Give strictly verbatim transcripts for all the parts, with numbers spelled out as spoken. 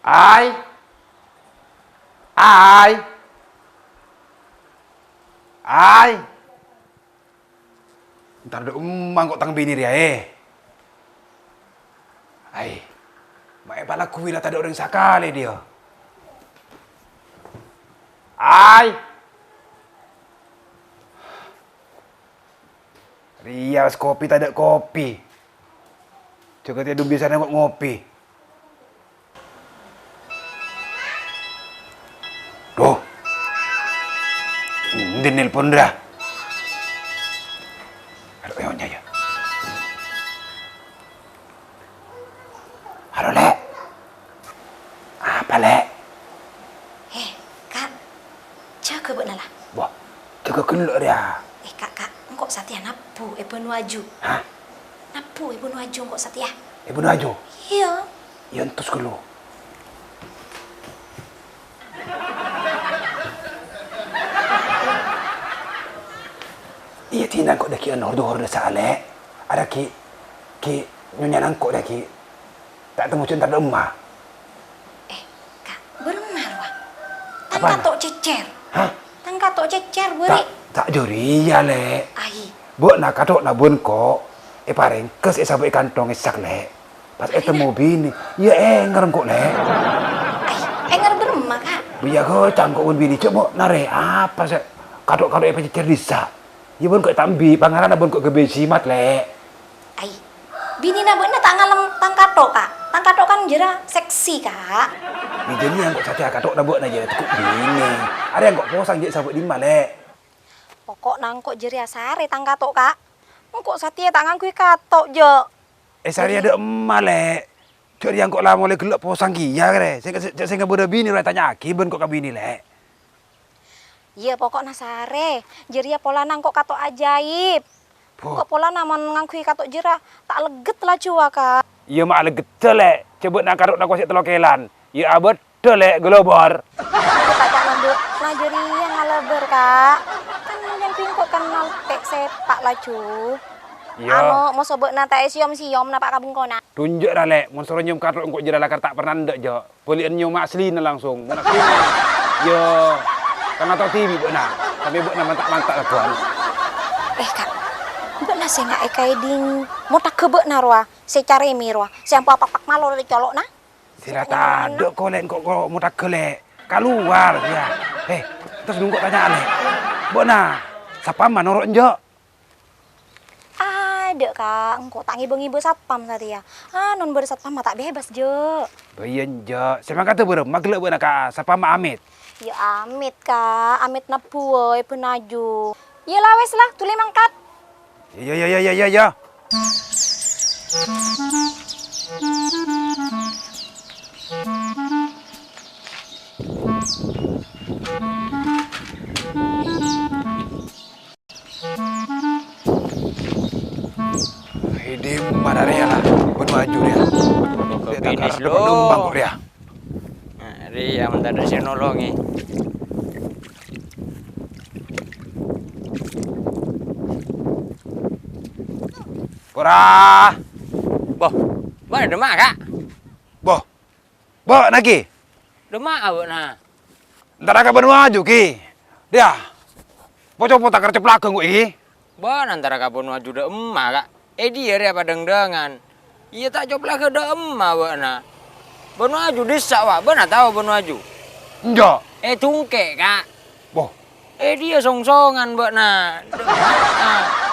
Ay! Ay! Ay! Entar dâ' emma engko' tang binè rèya, è. Ay, ma' èpalagguwi la tadâ' orèng sakalè, dhiyâ. Ay! Rèya wis kopi tadâ' kopi. Jâgâ tèdung bisanè ngo-, ngopi. Duh. Endi nelpon, Ra? Aduh, ayo, ayo, ayo. Halo, Lè'. Apa, Lè'? Eh, Kak. Jâgâ bâ'na, la. Wah, jâgâ ghellâ' rèya. Eh, Kak, Kak. Engko' satèya nabbhu è Bânuwaju. Hah? Nabbhu è Bânuwaju engko' satèya. È Bânuwaju? Iyâ. Iyâ, entos ghâllu. Iyâ, dinah engko' dâgghi'ân hor-duhur dâ' sa'a, Lè'. Arèya ghi', ghi' nyonyana engko' rèya ghi'. Ta' temmo jhâ' entar dâ' emma. Eh, Kak, bârâmma rowa? Tang Apana? Kato' cècèr. Hah? Tang kato' cècèr, Ta', bâri'. Ta' jârèya, Lè'. Ai. Bâ'na kato'na bân ko' èparèngkes èsabâ' è kanthong èsak, Lè'. Pas Arèna? Ètemmo binè, iyâ ènger engko', Lè'. Ai, ènger bârâmma, Kak? Iyâ, ghâ' cangko' bân binè, jhâ' mo' narè apa sè kato'-kato' èpacècèr dissa'. Iyâ, bân ko' ètambi, pangaranna bân ko' ghâbây jimat, Lè'. Ai, binèna bâ'na ta' ngalem tang kato', Kak. Tang kato' kan jârèya seksi, Kak. Iyâ, jârèya engko' satèya kato'na bâ'na jârèya tekko' binè. Arèya engko' posang jhâ' sabâ' dimma, Lè'. Poko'na engko' jârèya sarè tang kato', Kak. Engko' satèya ta' ngangghuy kato', jhâ'. Eh, sarèya dâ' emma, Lè'. Jârèya engko' la molaè ghellâ' posang kèya, rè. Sè, sè, sè ngabârâ binè rowa ètanya'aghi bân ko' ka binè, Lè'. Iyâ, poko'na sarè. Jârèya polana engko' kato' ajaib. Boh. Engko' polana mon ngangghuy kato' jârèya, ta' legget laju, wa, Kak. Iyâ, ma' leggeddhâ, Lè'. Jhâ' bâ'na kato' nako sè tello kèlan. Iyâ, abâddhâ, Lè', galabâr. Iyâ, ta' ca'na bâ'na jârèya ngalabâr, Kak. Kan mon jhâ' bi' engko' kennal tè' sèpa' laju. Iyâ. Anu, moso bâ'na ta' èsèyom-sèyom napa' ka bengkona. Dunjâ' ra, Lè', mon soro nyèyom kato' engko' jârèya lakar ta' pernah endâ', jhâ'. Bâli'ân nyèyom asli langsung. Mon asli, iyâ, kan atau T V bâ'na. Sambi bâ'na manta'-manta' lagghuwân. Eh, Kak, bâ'na sè nga' èkaèding mothagghâ bâ'na rowa, sè carèmè rowa, sè ampo apak-pak malo dâri colo'na. Sè la tadâ' ko', Lè', engko', ko' mothagghâ, Lè'. Kalowar, yâ. Eh, terros engko' tanya'an, Lè'. Bâ'na, satpamma noro' enjâ'? Adâ', Kak, engko' ta' ngibâ-ngibâ satpam satèya. Anon bâdâ satpam ma' ta' bebas, jâ'. Bâ iyâ, enjâ'. Sè mangkada bârâmma ghellâ' bâ'na, Kak? Satpamma amit. Yâ, amit, Kak. Amit nabbhu, wâi, bân aju. Yâ la, wes la, dhuli mangkat. Yâ, yâ, yâ, yâ, yâ, yâ, yâ. È dimma rèya la? Bân aju rèya. Kok ke Rèya binè' tangkar lo? Depan Jombang kok rèya. Nah, rèya mentara sè nolongè. Pora. Boh, bâ'na dâ' emma, Kak? Boh, Bâ'na, Ki? Dâ' emma bâ'na? Entara ka bân aju, Ki. Dâ'. Po-copo ta' kèra ceplaghâ engko', Ki. Bâ'na entara ka bân aju dâ' emma, Kak? È dhiyâ rèya padhâng-dhângan. Iyâ, ta' coplaghâ dâ' emma bâ'na. Bân aju dissa', wa. Bâ'na tao bân aju? Enjâ'. È Dungkè', Kak. Boh. È dhiyâ song-songan bâ'na.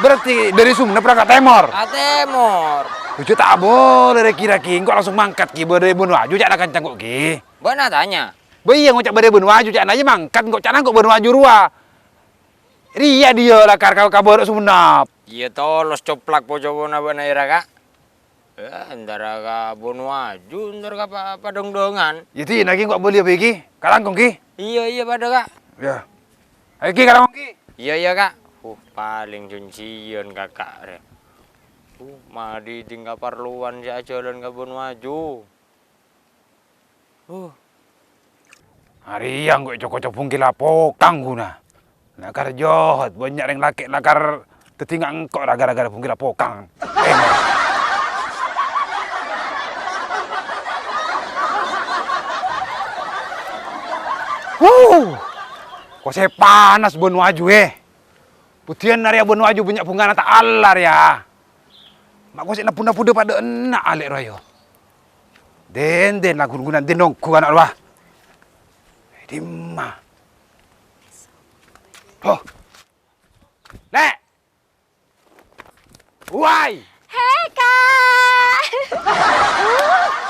Berarti dâri Sumenep ra ka tèmor? Ka tèmor. Ojhâ ta' bolè rè-, kira-kira engko' langsung mangkat, Ki, bâdâ è bân aju ca'na kanca engko', Ki. Bâ'na tanya? Bâ iyâ, ngoca' bâdâ è bân aju ca'na, iyâ mangkat engko', ca'na engko' bân aju rowa. Rèya dhiyâ lakar ka, ka bârâ' Sumenep. Iyâ tolos coplak po-copona bâ'na èra, Kak. Yâ, entara ka bân aju, entara ka pa-, padhâng-dhângan. Yâ, dinah, Ki, engko' bâliyâ bhâi, Ki. Kalangkong, Ki. Iyâ, iyâ, padâ, Kak. Yâ. Ayo, Ki, kalangkong, Ki. Iyâ, iyâ, Kak. Uh, palèng jhânjhiyân, Kaka', rè. Uh, madhi dhing kaparlowan sè ajhâlân ka bân aju. Uh. Arèya engko' co-koco bhungkèlla pokang ghuna. Lakar jâhât, bânnya' rèng lakè' lakar dhâddhi ngangko' ra ghârâ-ghârâ bhungkèlla pokang. Eh. Huh! Kosè panas bân waju, eh. Budiyân arèya bân waju bânnya' bhungana ta' Allah rèya. Ma' kosè nebbhu-nebbhu dâ' padâ enna' alè' rowa. Dèn-dèn la gun-gunan dèn nongghu ana' rowa. Dimma? Huh. Lè'. Wai. He, Ka'.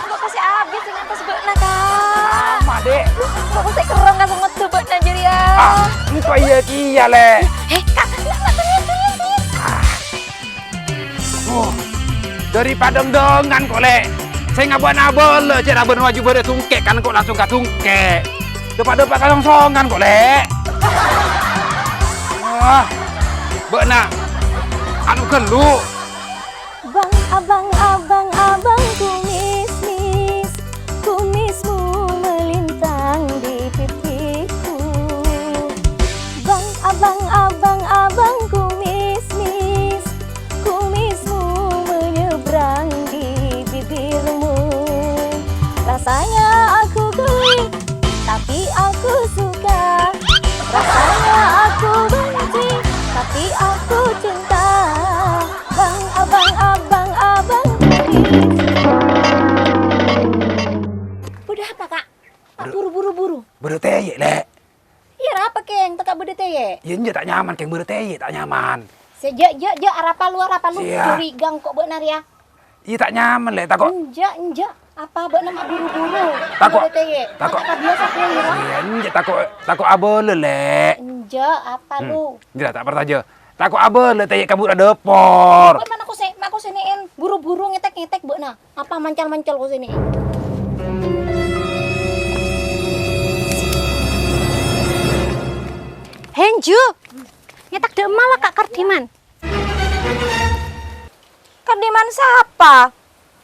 Engko' kosè abit sè ngantos bâ'na, Ka'. Apa, Dek? Engko' kosè kerrong ka songedda bâ'na jârèya. Ah, engko' iyâ kèya, Lè'. He, Ka', la, la, tunggu, tunggu, tunggu. Ah. Oh, dâri padâ dâ-engdâ'ân ko', Lè'. Sè ngabâ-ngabâlâ, cè' ra bân waju bâdâ tungkè', kan ko' langsung ka tungkè'. Dâpa'-dâpa' kasongsongan ko', Lè'. Wah, bâ'na anu ghellu'. Bang, abang, abang, abang, kumis-mis, kumismu melintang di pipiku. Bang, abang, abang, abang, kumis-mis, kumismu menyeberang di bibirmu. Rasanya aku geli, tapi aku suka. Rasanya aku benci, tapi aku cinta. Bang, abang, abang, abang. Bâdâ apa, Ka'? Bâdâ, buru, buru, buru. Bâdâ tèyè', Lè'. Iyâ, arapa, Kèng? Tèka bâdâ tèyè'? Iyâ, enjâ' ta' nyaman, Kèng, bâdâ tèyè' ta' nyaman. Sè, jâ', jâ', jâ', arapa lu, arapa lu? Iyâ. Curiga engko' bâ'na rèya. Iyâ, ta' nyaman, Lè', tako'. Enjâ', enjâ'. Apa bâ'na ma' buru-buru? Tako'. Bâdâ tèyè'. Tako'. Apa biyasa tèyè', ra? Iyâ, enjâ', tako', tako' abâlâ, Lè'. Enjâ', apa lu? Hmm, enjâ', ta' parcajâ. Tako' abâlâ tèyè' kabur adâpor. Bâ'na ma' kosè, ma' kosè nè'èn buru-buru ngètèk-ngètèk bâ'na. Apa mancal-mancal kosè nè'èn? Hènju, ngètèk dâ' emma la, Ka' Kardiman? Kardiman sapa?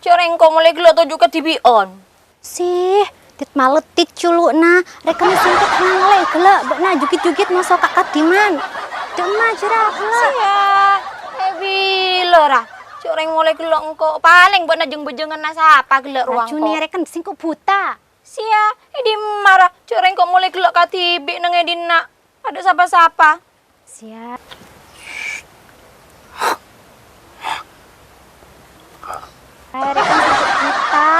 Jâ' rèng engko' molaè ghellâ' toju' kadhibi'ân. Sih, tit maletit culu'na, rèkana sèngko' ta' nangale'è ghellâ', bâ'na jugit-jugit moso Ka' Kardiman. Dâ' emma jârèya ghellâ'. Siya, è bilâ ra? Jâ' rèng molaè ghellâ' engko', palèng bâ'na jâng-bâjânganna sapa ghellâ' rowa engko'. Rajunè rèkana sèngko' buta. Siya, è dimma ra? Jâ' rèng engko' molaè ghellâ' kadhibi' neng è dinna'. Adâ' sapa-sapa. Siap. Aèrè kan sèngko' buta.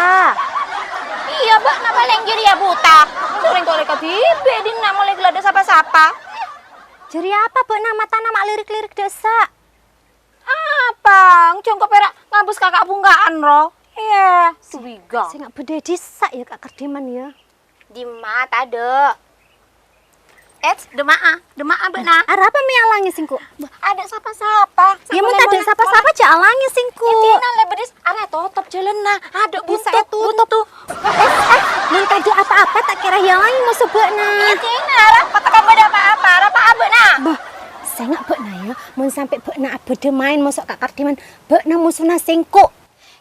Iyâ, bâ'na palèng jârèya buta. Jâ' rèng engko' rè kadhibi' è dinna' molaè ghellâ' adâ' sapa-sapa. Jârèya apa bâ'na matana ma' lirik-lirik dâ'essa'? Apa? Jâ' engko' pèra' ngabâs ka kabhungka'an, ro? Iyâ, duwiga. Sènga' bâdâ è dissa' yâ, Ka' Kardiman, yâ. Dimma tadâ'? Eits, dâ' emma'a, dâ' emma'a bâ'na. Arapa mè' alangè sèngko'? Adâ' sapa-sapa. Yâ, mon tadâ' sapa-sapa, jâ' alangè sèngko'. È dinna' lè bâdâs, arèya totop jhâlânna. Adâ' buntu, buntu. Eits, eits, mon tadâ' apa-apa, ta' kèra yâ alangè moso bâ'na. È dinna', ra, patèka bâdâ apa-apa, ra, pa'a bâ'na. Bâh, sènga' bâ'na yâ, mon sampè' bâ'na abâdâ maèn moso Ka' Kardiman, bâ'na mosona sèngko'.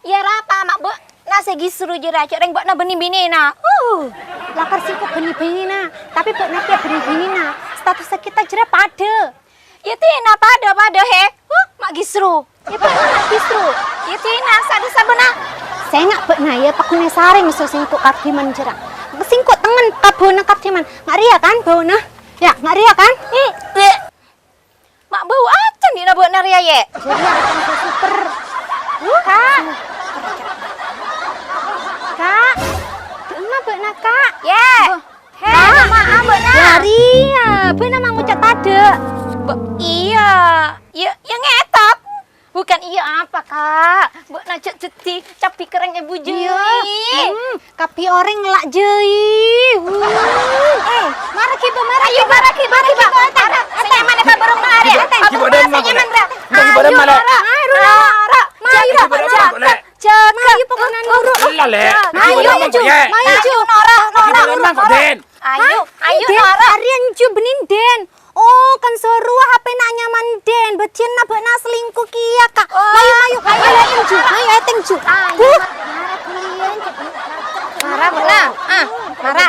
Iyâ, ra, pa, ma' bâ'na sè ghisru jârèya, cè' rèng bâ'na bânnè binèna. Uh, lakar sèngko' bânnè binèna, tapè bâ'na kèya bânnè binèna. Statussa kita jârèya padâ. Yâ, dinna padâ-padâ, hè. Huh, ma' ghisru. Yâ, bâ'na ma' ghisru. Yâ, dinna sadhâ sabbhânna. Sènga' bâ'na, yâ, paghun èsarèng so sèngko' Kardiman jârèya. Sèngko' tengngen ka bâuna Kardiman. Nga' rèya, kan, bâuna? Yâ, nga' rèya, kan? Hmm, bleh. Ma' bâu acan dinna bâ'na rèya, yè? Jârèya acan sè super. Ka'. Ka'. Dâ' emma bâ'na, Ka'? Yè. Bâh. Hè, ma'a bâ'na. Yâ, rèya. Bâ'na ma' ngoca' tadâ'. Bâ-, iyâ. Yâ, yâ ngètok. Bukan iyâ apa, Ka'? Bâ'na jâ' jâddhi cabbhi kerrèng è bujâi. Iyâ. Hmm. Kabbhi orèng ngella' jâi. Wuh. Eh, mara ghibâ, mara ghibâ, mara ghibâ. Mara, sè nyaman è pabâreng mara. Ghibâ, ghibâ dâ' emma kok, Lè'. Ghibâ dâ' emma, Lè'. Ayo, Nora. Mayu, ghibâ dâ' emma kok, Lè'. Jaga. Mayu, pokoknya nurut. Ella, Lè'. Mayu, ghibâ dâ' emma kok, Lè'. Mayu, Nora, Nora. Ghibâ dâ' emma kok, Dèn. Ayo, ayo, Nora. Arèya enjhu bânnè, Dèn. Oh, kan so rowa H P-na nyaman, Dèn. Bâdhiyânna bâ'na selingkuh kèya, Ka'. Oh, mayu, mayu, ayo, mayu, ètèng, Ju. Mayu, ètèng, Ju. Ayo. Huh. Mara, bâ'na. Ah, mara.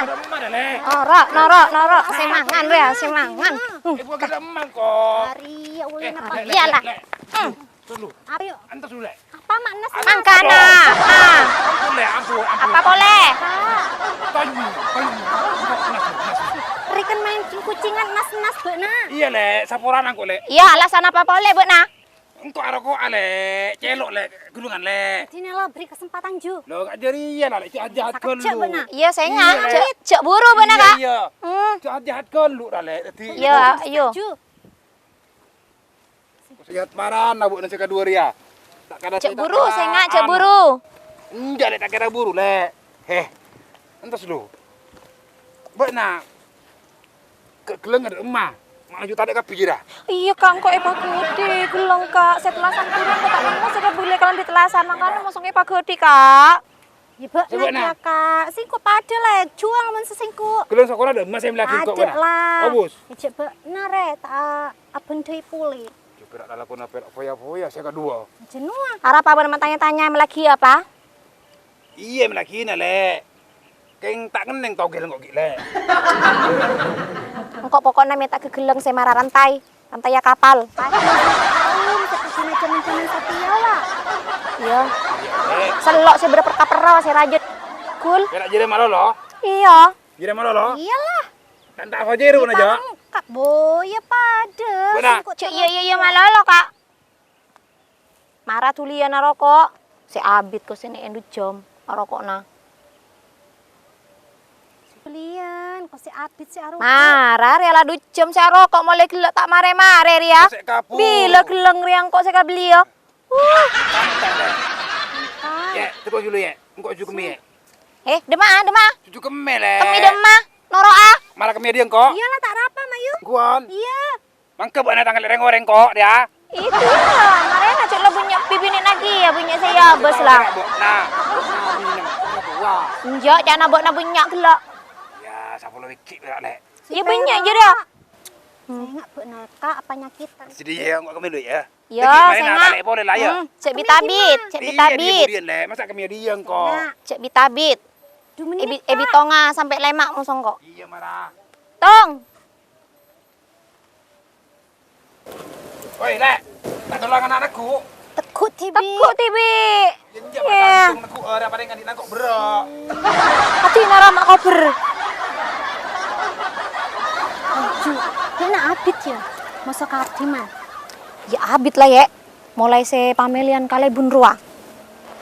Noro, noro, noro. Sè mangan, rè, sè mangan. Hmm. Ibu kita emang kok. Hari, ya, ulun apa? Iyalah. Lè', Lè'. Hmm. Dulu. Ayo. Antar dulu, Lè'. Apa makna sih? Mangkana. Ah. Ampun, Lè', ampun, ampun. Apa polè? Tonyu, tonyu. Nas, nas. Kan main kucingan nas-nas bâ'na. Iyâ, Lè', saporana engko', Lè'. Iyâ, alasan apa polè bâ'na? Engko' aroko'a, Lè', cèlo', Lè', ghulungan, Lè'. Dina la beri kesempatan, Ju. Lo, jârèya la, Lè', jhâ' jahat ghâllu. Sakejjhâ' bâ'na. Iyâ, sènga'. Iyâ, Lè'. Jhâ', jhâ' buru bâ'na, Kak. Iyâ. Hmm. Jhâ' jahat ghâllu, la, Lè'. Dâddhi, iyâ, ayo. Ju. Sèhat marana bâ'na sè kaduwâ rèya. Ta' kèra jhâ' buru, sènga', jhâ' buru. Enjâ', Lè', ta' kèra buru, Lè'. Heh. Entos, lo. Bâ'na ke-, ghellâng adâ' emma. Ma' juta dâ' kabbhi jârèya. Iyâ, Kak, engko' èpaghâdhi ghellâng, Kak. Sè tellasan kurang, Kak, ta' nemmo sè kabellè kalambhi tellasan. Mangkana mosong èpaghâdhi, Kak. Iyâ, bâ'na, Kak. Sèngko' padâ la èjuwâl mon sè sèngko'. Ghellâng sakola dâ' emma sè mellèyaghi engko', bâ'na. Adâ' la. Oh, Bus. Iyâ, jhâ' bâ'na rè ta' abhândhâi polè. Jhâ' pèra' lalakonna pèra' foya-foya sè kaduwâ. Jhâ' nowa. Arapa bâ'na matanya-tanya mellèyaghi apa? Iyâ, mellèyaghina, Lè'. Kèng ta' ngennèng togel engko' ghi', Lè'. Engko' pokokna mènta ghellâng sè mara rantai, rantaiya kapal. Aduh, sè kajina jaman-jaman satèya, wa. Iyâ. Lè'. Sello' sè bâdâ perka-perro, sè rajâ. Gul. Pèra' jârèya malolo? Iyâ. Jârèya malolo? Iyâ la. Kan ta' apa jârèya, Bun, aja. Lengkap, Bo. Iyâ padâ. Bun, ah. Sèngko' jhâ' iyâ, iyâ, iyâ, malolo, Kak. Mara dhuliyân aroko', sè abit ko' sè nè' èndu jâm aroko'na. Dhuliyân ko' sè abit sè aroko'. Mara rèya la du jâm sè aroko' molaè ghellâ' ta' marè-marè rèya. Sè kabur. Bilâ ghellâng rèya engko' sè kabelliyâ? Uh. Santai, Lè'. Santai. Yè, tepuk dulu, Yè. Engko' juju kemmè, Yè. Eh, dâmma, dâmma. Juju kemmè, Lè'. Kemmè dâmma. Noro'a. Mara kemmè dâ' engko'. Iyâ la, ta' arapa, Mayu. Guwân. Iyâ. Mangkè bâ'na tangghâl rèng-orèng ko', yâ. Itu la, marèna jhâ' la bânnya' bibinè'na kèya, bânnya' sè èabâs la. Nah. Enjâ', ca'na bâ'na bânnya' ghellâ'. Yâ, sapolo bighi' pèra', Lè'. Iyâ, bânnya' jârèya. Sènga' bâ'na, Kak, apa nyakitan? Sèdiyâ, engko' kemmè dulu, yâ. Iyâ, sènga'. Talè polè la, yâ. Hmm, cè' bit-abit, cè' bit-abit. Iyâ, kemudian, Lè', masa kemmè dâ' engko'? Sènga'. Cè' bit-abit. Dhu mennit, Kak. Èbi-, èbitonga sampè' lèma' mosong ko'. Iyâ, mara. Tong. Woi, Lè', ta' dolang ana' neggu'? Teggu' dhibi'. Teggu' dhibi'. Yâ, enjâ', iyâ. Patantung neggu', ora parèng andi' nangko' berrâ'. Ati' nara ma' kober. Aju, kèna abit, yâ, moso Kardiman. Yâ, abit la, Yè. Molaè sè pamèlèyan kalèbun rowa.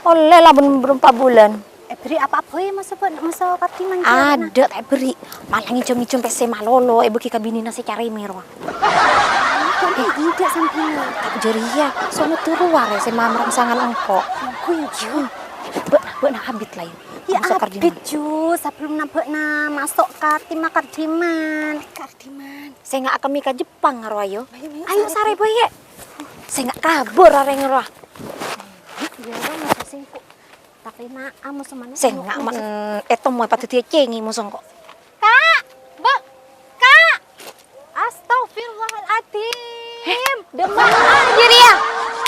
Ollè la bân bârâmpa bulân. Èberri' apa bhâi moso bân, moso Kardiman kèya, Rena? Adâ' ta' èberri'. Malah ngèjhâm-ngèjhâm pèssè malolo èbâghi ka binèna sè carèmè rowa. Kok enjâ' sampèyan? Ta' jârèya, sonnadda rowa rè sè ma-, marangsangan engko'. Engko' enjâ'. Bâ-, bâ'na abit la, yâ? Yâ, moso Kardiman. Abit, Ju. Sabellunna bâ'na maso' ka timma Kardiman. Kardiman. Sènga' kemmè ka Jepang, rowa, yâ. Ayo, ayo, ayo, sarè, Boy, yâ. Sènga' kabur arèng rowa. Iyâ, rowa, moso sèngko'. Tapè ma'a moso manè. Sènga' mon ètemmo padâ dâddhiyâ cèngè moso engko'. Kak! Bo-, Kak! Astagfirullahaladzim. Heh, dâmma jârèya.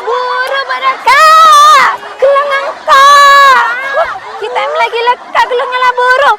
Buru bâ'na, Kak! Ghellâng engko'. Wah, kita lagi leka ghellâng la buru.